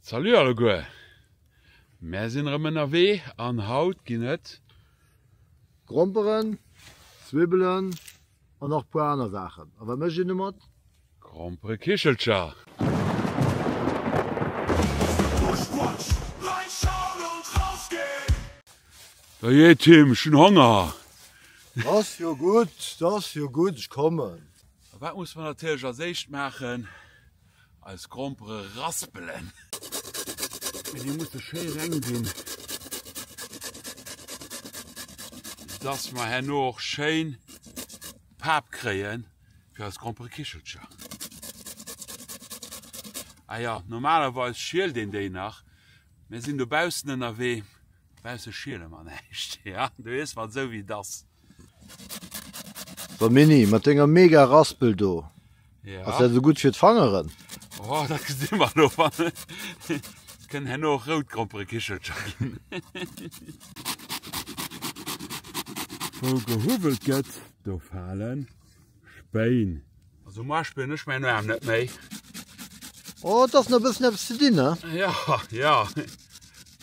Salut alleguer! Mär sinn erëm ënnerwee an haut ginn et. Gromperen, Zwibbelen an nach puer aner Saachen. A wat mécht een domat? Gromperekichelcher! Dajee Tim, ech hunn Honger! Ass jo gutt, ass jo gutt, ech kommen. A wat musse mer natierlech als éischt maachen? Eis Grompere raspelen. Mee déi musse schéi reng ginn, dass mer herno och schéin Pap kréie fir eis Gromperekichelcher. Ah jo, normalerweis schielt een déi nach. Mir sinn dobaussen ënnerwee, dobausse schiele mer näischt. Jo, du iess mer et esou wéi et ass. So Mini, mat denger mega Raspel do, ass dat esou gutt fir d'Fangeren? Oh, dat gesi mer elo, wann et kënnen herno och rout Gromperekichelcher ginn. Wou gehuwwelt gëtt, do fale Spéin. Also moar spillen ech mäin Aarm net méi. Oh, et ass nach e bëssen eppes ze dinn, ne? Ja, ja.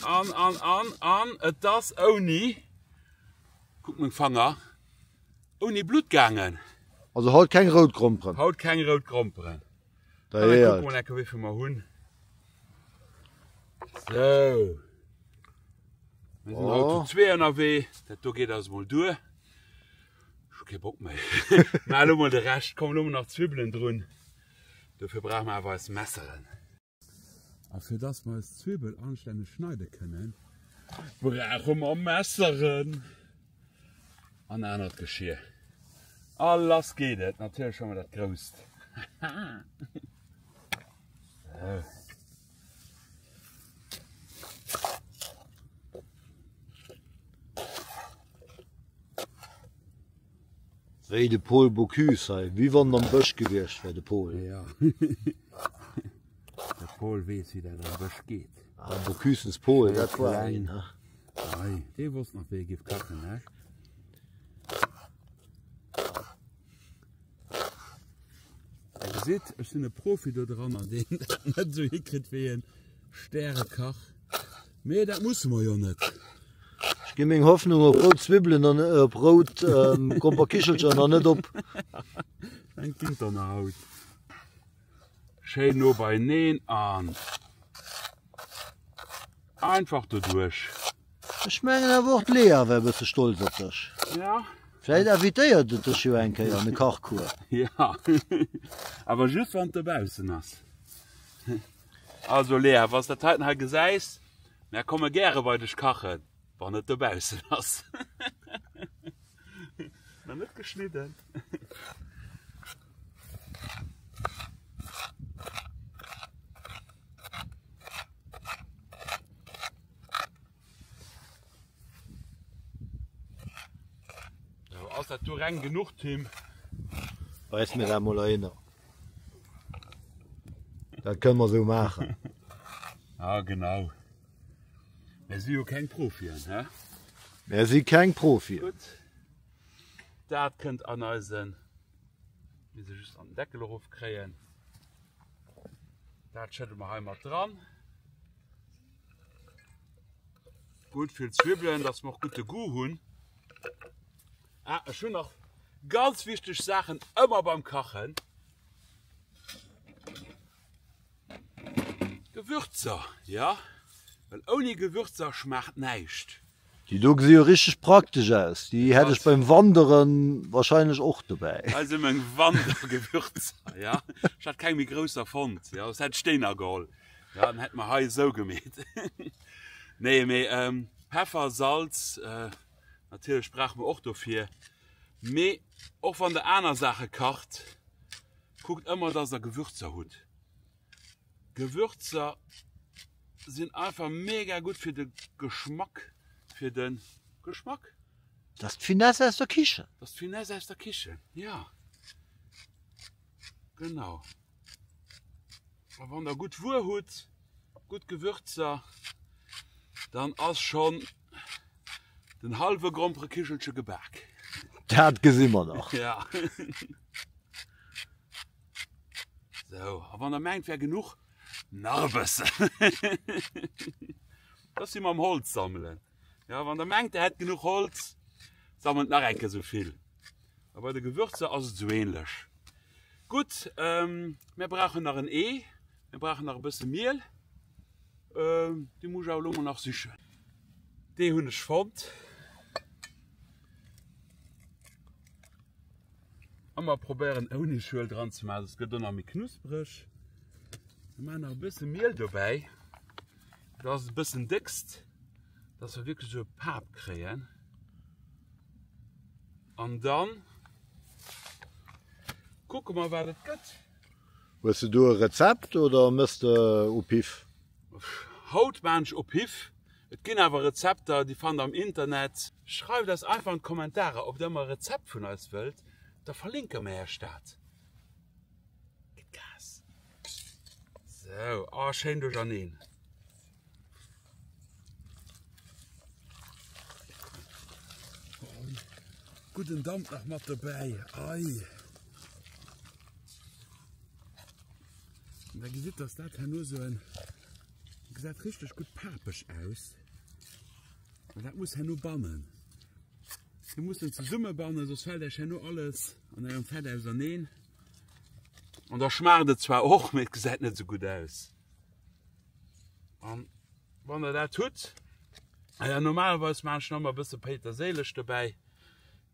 An, an, an, an, et ass ouni. Kuck meng Fanger, ouni Blutt gaangen. Also haut keng rout Gromperen. Haut keng rout Gromperen. Da kucke mol enke wéivill mer hunn. Sou. Mir sinn haut zu zwee ënnerwee. Dat do geet eis mol duer. Ech hu kee Bock méi. Mä elo mol de Rescht. Komm, elo mol nach d'Zwibbelen drun. Dofir brauche mer awer eis Messeren. A fir dass mer eis Zwibbel anstänneg schneide kënnen, brauche mer Messeren an anert Geschir. A lass geet et! Natierlech hu mer dat grousst. Sou. Wéi de Paul Bocuse hei, wéi wann en am Bësch gewiescht wär, de Paul. Ja. De Paul weess, wéi dat am Bësch geet. Ah, Bocusens Paul, dat war een, he? Hei, dee wosst nach, wéi e giff kachen, he? Dir gesitt, ech sinn e Profi do dran, an deen dat net esou hikritt wéi e Stärekach. Mee dat musse mer jo net. Ech gi meng Hoffnung op rout Zwibbelen an op rout Gromperkichelcher an net op. Eng ginn der nach haut. Schéin no beieneen an einfach doduerch. Ech mengen awer och d'Lea wär e bësse stolz op dech. Ja. Vläit invitéiert et dech jo eng Kéier an e Kachcours. Ja, awer just wann et dobaussen ass. Also Lea, wann s dat heiten hei gesäis, mär komme gäre bei dech kachen, wann et dobaussen ass. Nach net geschnidden. So, ass dat do reng genuch, Tim? Weis mir dat mol heihinner. Dat kënne mer sou maachen. Ah, genau. Mir si jo keng Profien, hä? Mir si keng Profien. Gutt. Dat kënnt an eisen, mir se just an den Deckel erofkréien. Dat schëdde mer hei mat dran. Gutt vill Zwibbelen, dass mer och gutt de Goût hunn. Ah, ech hunn nach ganz wichteg Saachen ëmmer beim Kachen. Gewürzer, ja, well ouni Gewürzer schmaacht näischt. Déi do gesi jo richteg praktesch aus, déi hätt ech beim Wanderen wahrscheinlech och dobäi. Hei si meng Wandergewürzer, ja. Ech hat keng méi grousser fonnt, jo, soss hätt ech déi nach geholl, jo, dann hätt mer hei esou gemeet. Nee, mee Peffer, Salz, natierlech brauche mer och dofir, mee och wann der aner Saache kacht, kuckt ëmmer, dass der Gewürzer hutt. Gewürzer sinn einfach mega gutt fir de Geschmack, fir de Geschmack. Dat ass d'Finesse aus der Kichen. Dat ass d'Finesse aus der Kichen, ja genau. A wann der gutt Wuer hutt, gutt Gewürzer, dann ass schonn den hallwe Gromperekichelche gebak. Dat gesi mer nach. Ja. Sou, a wann der mengt wär genuch. Nach e bëssen. Dat ass wéi mam Holz sammelen. Jo, wann der mengt, der hätt genuch Holz, sammelt nach eng Kéier esou vill. A bei de Gewürzer ass et esou ähnlech. Gutt, mir brauchen nach en Ee, mir brauchen nach e bësse Miel. Déi muss ech awer elo mol nach sichen. Dee hunn ech fonnt. Ëmmer probéieren ouni Schuel dran ze maachen, soss gëtt et och nach méi knuspereg. Mir maachen nach e bësse Miel dobäi, dat ass e bëssen déckst, dass wir wierklech esou e Pap kréien. An dann kucke mer wat et gëtt. Hues de do e Rezept oder mëss de au pif? Haut maan ech au pif. Et ginn awer Rezepter, déi fannt der am Internet. Schreift eis einfach an d'Kommentarer, ob der emmer e Rezept vun eis wëllt, da verlinke mer iech dat. Gitt Gas! Sou, oh schéin duercherneen. Gudden Damp nach mat dobäi, ei. An da gesitt, dass dat herno sou en Gesäit richteg gutt papeg aus. Mä dat muss herno bannen. Dir musst en zesumme bannen, soss fält iech herno alles an ärem Fett auserneen. An da schmaacht et zwar och, mee et gesäit net esou gutt aus. An wann der dat hutt, ah ja, normalerweis maachen ech nach ëmmer e bësse Péiterséileg dobäi,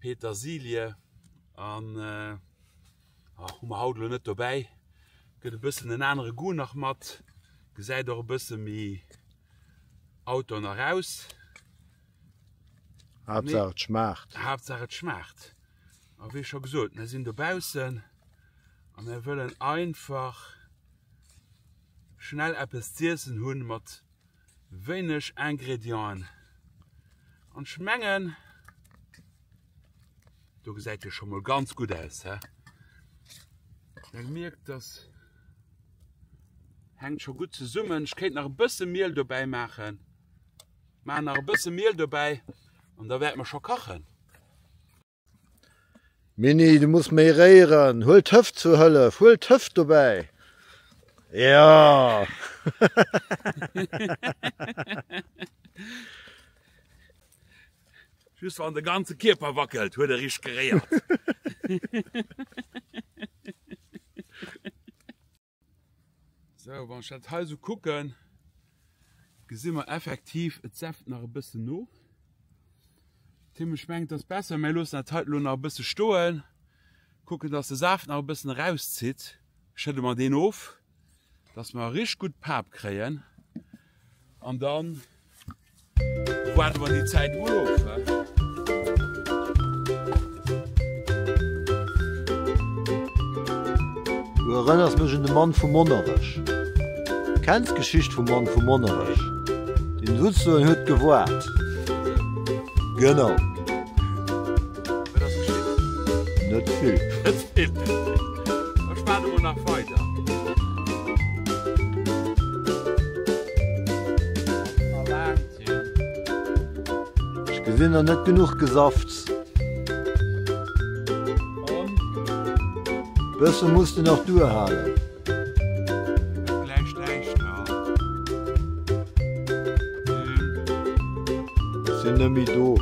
Petersilie an Hu mer haut elo net dobäi. Gëtt e bëssen en anere Goût nach mat. Gesäit och e bësse méi outdoor nach aus. Haaptsaach et schmaacht. Haaptsaach et schmaacht. A wéi scho gesot, mir sinn dobaussen a mir wëllen einfach schnell eppes z'iessen hunn mat wéineg Ingredienten. An ech mengen. Do gesäit jo scho mol ganz gutt aus, hä? Der mierkt, dass hänkt scho gutt zesummen. Ech kéint nach e bësse Miel dobäi maachen. Maachen nach e bësse Miel dobäi an da wäerte mer scho kachen. Mini, du muss méi réieren. Huel d'Hëft zur Hëllef, huel d'Hëft dobäi. Jo! Just wann de ganze Kierper wackelt, huet e richteg geréiert. Sou, wann ech dat hei sou kucken, gesi mer effektiv, et säfft nach e bëssen no. Tim, ech mengen, et ass besser, mir loossen dat hei elo nach e bësse stoen, kucken, dass de Saaft nach e bëssen erauszitt, schëdde mer deen of. Dass mer richteg gutt Pap kréien an dann waarde mer déi Zäit mol of. Du erënners mech un de Mann vu Monnerech. Kenns d'Geschicht vum Mann vu Monnerech? Deen sutz do en huet gewaart. Genau. Wat ass geschitt? Net vill. Net vill. Ech waarde mol nach weider. Ech gesinn nach net genuch Gesafts. Bësse muss de nach duerhalen. Ech sinn net méi do.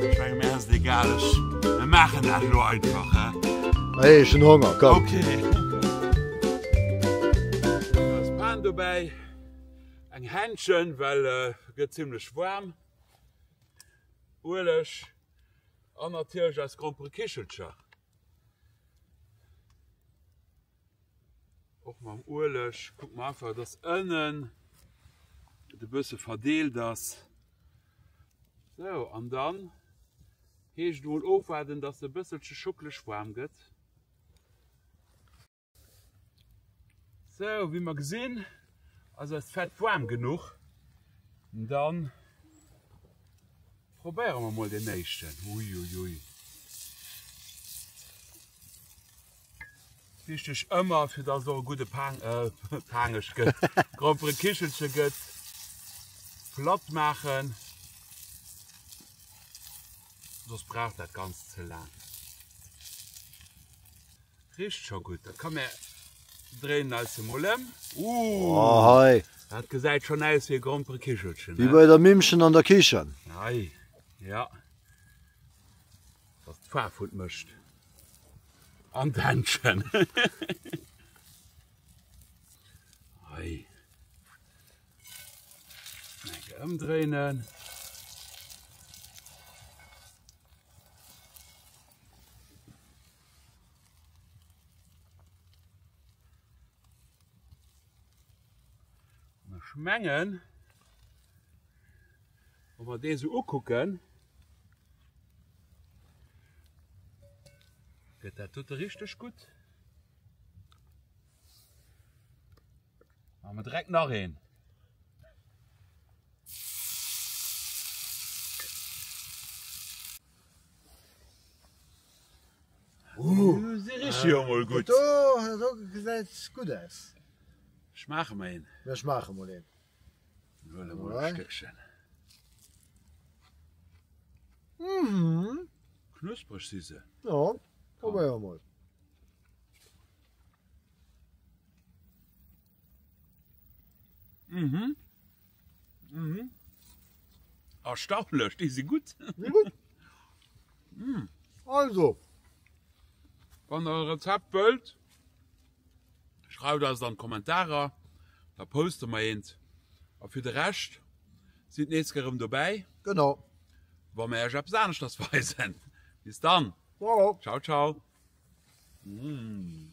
Ech menge mir ass et egal, ech mir maachen dat elo einfach he. Hey, ech hunn Honger, komm. Okay. Do ass Pan dobäi, eng Händchen, well gëtt zimlech waarm, Ueleg an natierlech eis Gromperekichelcher. Och mam Ueleg kucke mer einfach, dass ënnen et e bësse verdeelt ass. Sou, an dann heescht et mol ofwaarden, dass e bësselche schuckeleg waarm gëtt. Sou, wéi mer gesinn, ass eist Fett waarm genuch. Dann probéiere mer mol deen éischten. Uiuiui. Wichteg ëmmer, fir dass et och e gudde Paang, äh, Paangesch gëtt, Gromperekichelche gëtt, platt maachen, soss brauch dat Ganzt ze laang. Richt scho gutt, da ka mär. Dréinen eis se mol ëm. Ooh! Oh, hei. Dat gesäit schonn aus wéi e Gromperekichelchen. Wéi bei der Mimmchen an der Kichen. Hei, ja. Dass d'Faarf vun mécht. An d'Händchen. Hei. Eng ëmdréinen. Ech mengen, wa mer dee sou ukucken, gëtt dat dote richteg gutt. Maache mer direkt nach een. Uh, si riche jo mol gutt. Do, do gesäit gutt aus. Schmaache mer een. Mir schmaache mol een. Huele mol e Stéckchen. Mhm. Knuspreg si se. Ja, probéiere mol. Mhm. Mhm. Erstaunlech, déi si gutt. Si gutt. Mm. Also. Wann der e Rezept wëllt, schreift eis et an d'Kommentarer, da poste mer eent. A fir de Rescht, sidd nees gär erëm dobäi. Genau. Wa mer iech eppes aneschters weisen. Bis dann. Ciao. Ciao, ciao. Mm.